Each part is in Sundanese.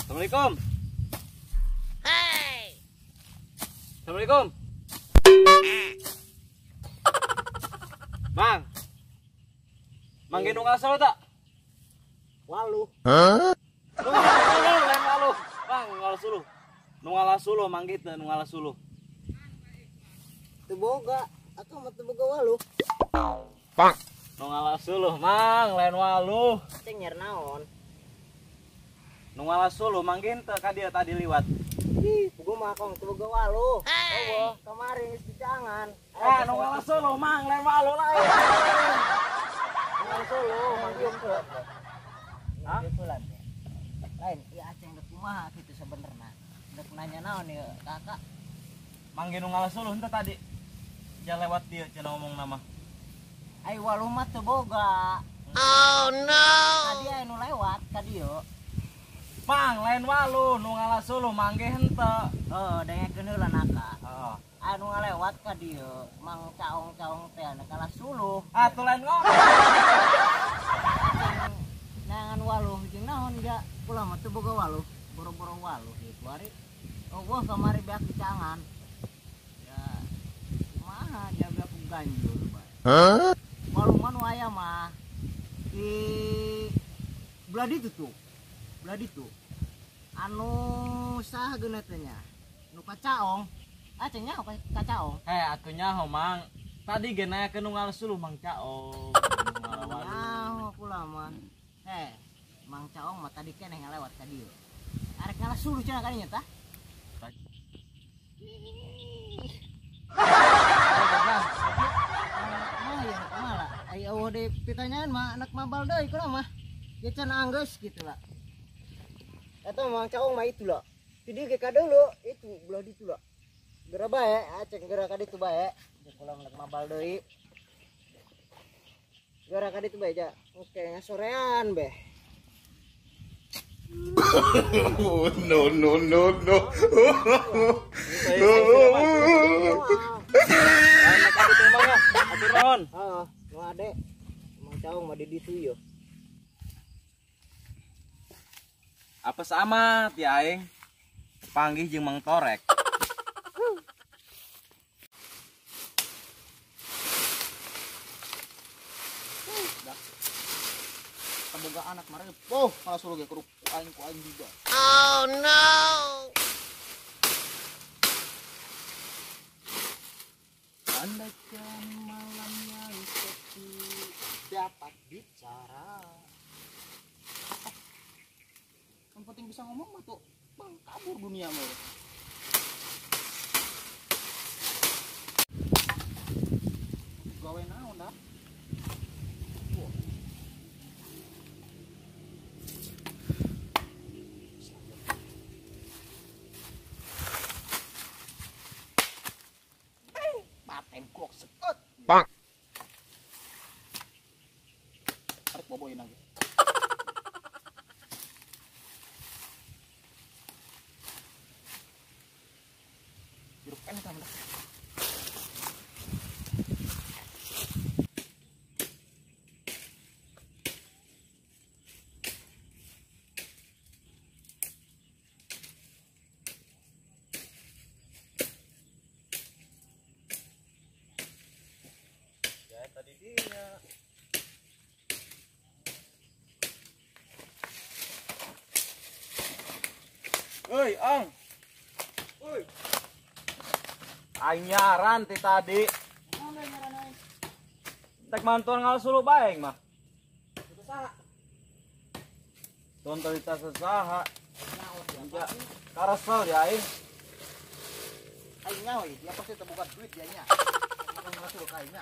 Assalamualaikum. Hey. Assalamualaikum. Mang. Mang nu ngalah suluh tak? Waluh. Hah? Nu ngalah suluh, lain waluh. Mang ngalah suluh. Nu ngalah suluh mang kitu nu ngalah suluh. Teu boga, atuh mah teu boga waluh. Pak. Nu ngalah suluh mang, lain waluh. Ceng nyer naon? Nu ngalah suluh mang kitu ka dieu tadi liwat. Ih, pugu mah kong teu boga waluh. Oh, kamari geus dicangan. Eh, nu ngalah suluh mang, lain waluh lain. Nu ngalah suluh mang kitu. Hah? Lain, ieu aceng dek kumaha kitu sebenerna. Dek nanya naon ieu, kakak? Mang nu ngalah suluh henteu tadi. Ja lewat dieu cenah ngomong nama. Ai waluh mah teu boga. Oh no. Tadi aya nu lewat ka dieu. Mang lain waluh, nu ngalah suluh manggih henteu. Heeh, dengekeun heula naka. Heeh. Anu ngalewat ka dieu, Mang Caong-caong teh anu kalah suluh. Atuh lain ngomong. Nangan waluh jeung naon ja? Kula mah teu boga waluh, boro-boro waluh ieu kuari. Eueuh kamari beak dicangan. Ya kumaha ja beak ku ganjur bae. Hah? Waluh mah nu aya mah di belah ditu tuh. Belah ditu. Anu saha geuna teh nya? Nu kacaong. Ah ceng nyaho kacaong. Heh, atuh nyaho Mang. Tadi ge nanyakeun nu ngalah suluh Mang Caong. Nyaho kula mah. Heh, Mang Caong mah tadi keneh ngalewat ka dieu. Arek ngalah suluh cenah ka dinya tah? Mah ya kumaha? Ai eueuh deui pitanyaan mah anak mabal deui kula mah. Ya can anggeus kitu lah. Eta Mang Caong mah itu lah. Di dieu ge kadeuleu, itu belah ditu lah. Geura bae, aceng geura ka ditu bae. Kula mah mabal deui. Geura ka ditu bae ja. Oke, ngasorean beh. Oh, no no no no. Heeh, nu ade. Mang Caong mah di ditu ieu. Apa sama ti aing? Panggih jeung Mang Torek. Boga anak mare poh malah suluh ge kudu ku aing juga. Oh no. Andaikan malam yang sepi dapat bicara. Yang penting bisa ngomong mah tuh, bang kabur dunia mah. Gawe naon dah? Bang. Tarik boboin lagi. Hirup kan kamu dah. Tadi dia. Oi, Ang. Oi. Aing nyaran ti tadi. Tek mantuan ngalah suluh bae aing mah. Saha? Tonton ta saha. Ya, karesel ya aing. Aing nyaho dia pasti teu boga duit dia nya. Ngalah suluh ka aing nya.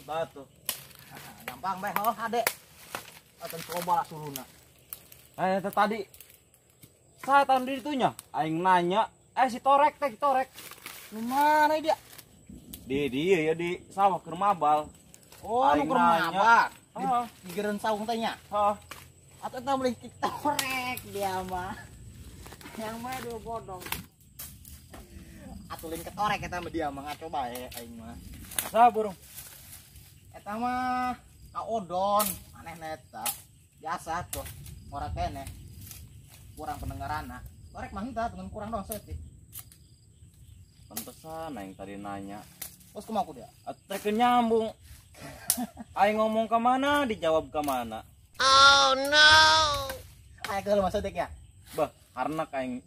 Batu. Gampang bae oh ade. Atuh coba lah suluna. Eh tadi saya tahun ditunya aing nanya, si Torek teh si Torek. Lu mana dia? Di dia ya di sawah keur mabal. Oh, nu keur mabal. Heeh, di geureun saung teh nya. Heeh. Atuh eta beli Torek dia mah. Yang mah dua bodong. Atuh lain ke Torek eta mah dia mah ngaco bae aing mah. Saha burung? Eta mah ka Odon, aneh eta. Biasa tuh, ora keneh. Kurang pendengaranna. Torek mah henteu dengan kurang dong saeutik. Pantesan aing tadi nanya. Terus kumaha ku dia? Atuh nyambung. Aing ngomong ke mana dijawab ke mana. Oh no. Aing geus mah saeutik ya. Bah, karena aing.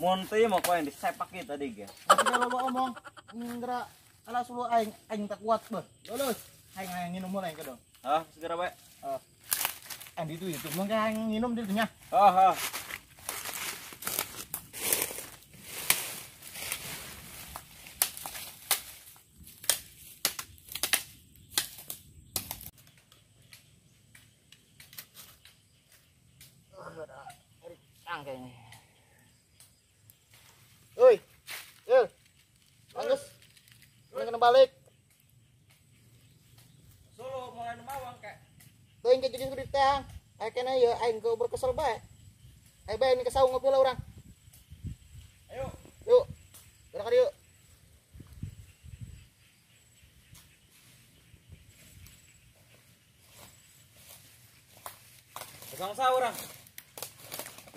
Mun teh mah ku aing disepak ieu tadi ge. Masih loba omong. Indra ala suluh aing aing tak kuat beuh. Lulus. Aing aing nginum heula aing kedong. Ah, segera bae. Ah. Aing ditu itu mung aing nginum di dinya. Ah, ah. Kayaknya. Oi. Eh. Anggus. Ini kena balik. Solo mulai mawang kek. Teuing ke jeung kudu teang. Aya kena ieu aing ge berkesel bae. Ayo bae ini ke saung ngopi lah urang. Ayo. Yuk. Gerak ka dieu. Kesang sa urang.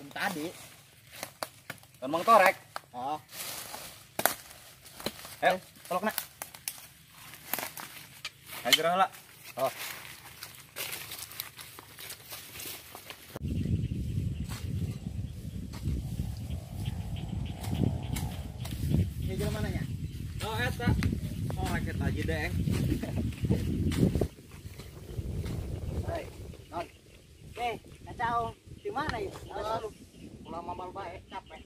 Tadi kan Mang Torek. Oh. Ayo, pelok nak. Ayo gerah lah. Oh. Ini jalan mananya? Oh, eta. Torek eta aja deh. Hei, non. Eh, kacau. Di mana ya? Lalu pulang mamal bae capek.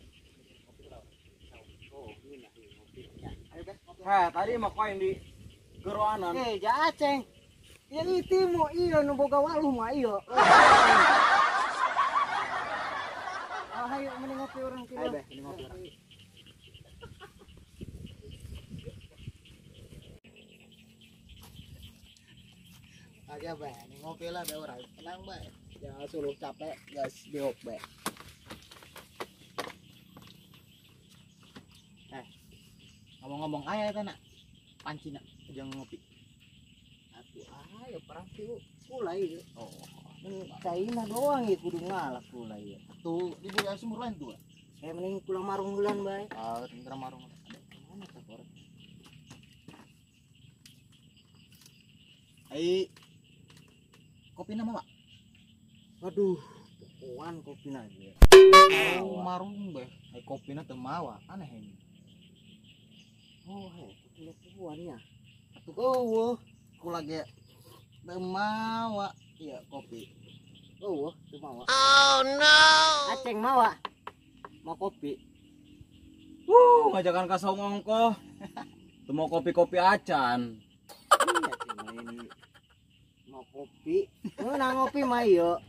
Oh, ini ngopi. Ya, ayo beh ngopi. Heh, tadi mah koin di geroanan. Eh, ja Aceng. Yang itu mau iya nu boga waluh mah iya. Oh, ayo mending ngopi urang kieu. Ayo beh, mending ngopi urang. Aja beh, mending ngopi lah beh urang. Tenang beh. Jangan suruh capek, guys, biok be. Ngomong-ngomong aya eta nak panci nak jeung ngopi. Atuh ayo perang ti kula ieu. Oh, caina doang ieu kudu ngalak kula ieu. Tuh di bulan sumur lain tuh. Saya mending kula marung heulan bae. Ah, tinggal marung. Mana tah korek? Ai kopi nama, Pak? Aduh, pokoan kopi aja. Marung beh, ai kopina teu mawa, aneh ini. Oh, heh, kopi pokoan nya. Atuh eueuh, kula ge teu mawa ieu kopi. Eueuh, teu mawa. Oh no. Aceng mawa. Mau kopi. Wuh, ngajakan ka saung ongkoh. Teu mau kopi-kopi acan. Iya, ini mau kopi. Ngeunah ngopi mah ieu.